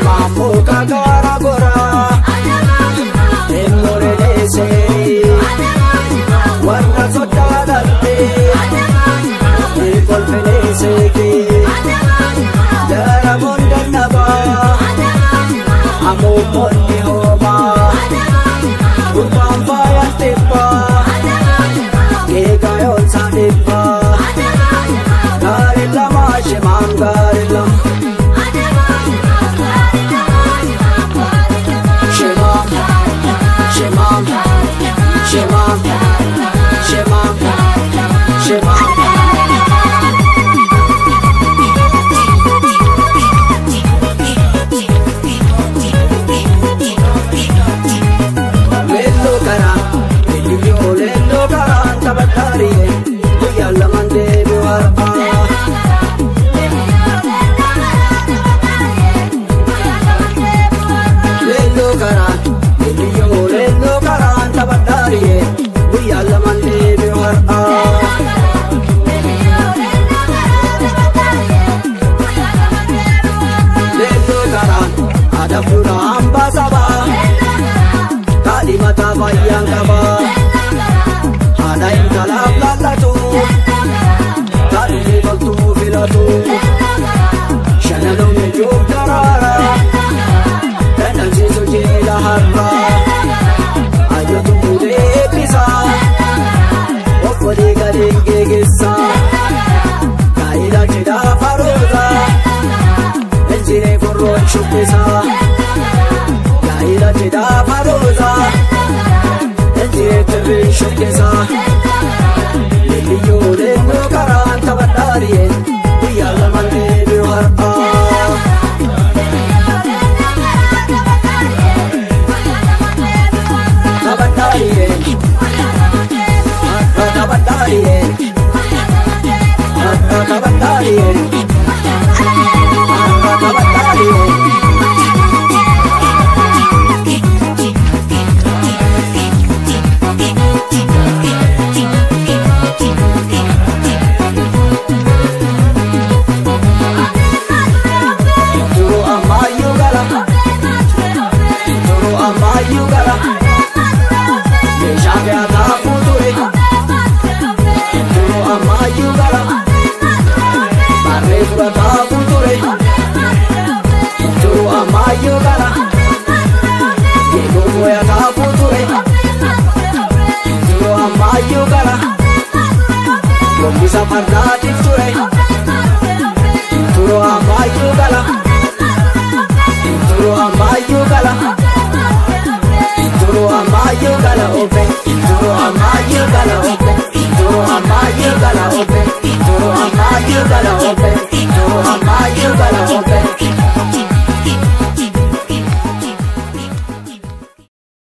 Shimammu kagara gora Emmore seri Warra sodda darbe Kolfene seki Daramon dannaba Amumonni homa Gurbaan faayan tibba Geegayoon saadhibba Gaarii lama shimaam gaarii lama Shimaam shimaam shimaam shimaam shimaam. Leelloo karaa leelliyyoo leelloo karaan taphataarii guyyaa lamaan deebi'u har'aa. Leelloo karaan leelliyyoo leelloo karaan taphataarii guyyaa lamaan deebi'u har'aa. Leelloo karaan aadaa fuula hambaa sabaa kaadhi mataa fayyaan qabaa haadha intalaaf laallatu kaadhii toltuu filatu shanaloo mijuuf daraara dandamsiisu jeela har'aa ayyootu fuudhee eebbisaa obbolii galiin geegessaa gaa'ela cidhaa faroosaa injiree forroon shubbisaa gaa'ela cidhaa faroosaa injiree tirriin shubbisaa leelliyyoo leelloo karaan taphadhaari'e guyyaa lamaan deebi'u har'aa. Taphadhaari'e har'a taphadhaari'e har'a taphadhaari'e har'a taphadhaari'e. Turu ammayyuu gala turu ammayyuu gala meeshaa fe'ataa fuuture turu ammayyuu gala barree fudhataa fuuture turu ammayyuu gala geegoo fooyataa fuuture turu ammayyuu gala gombisa fardaatiif ture turu ammayyuu gala turu ammayyuu gala turu ammayyuu gala ofe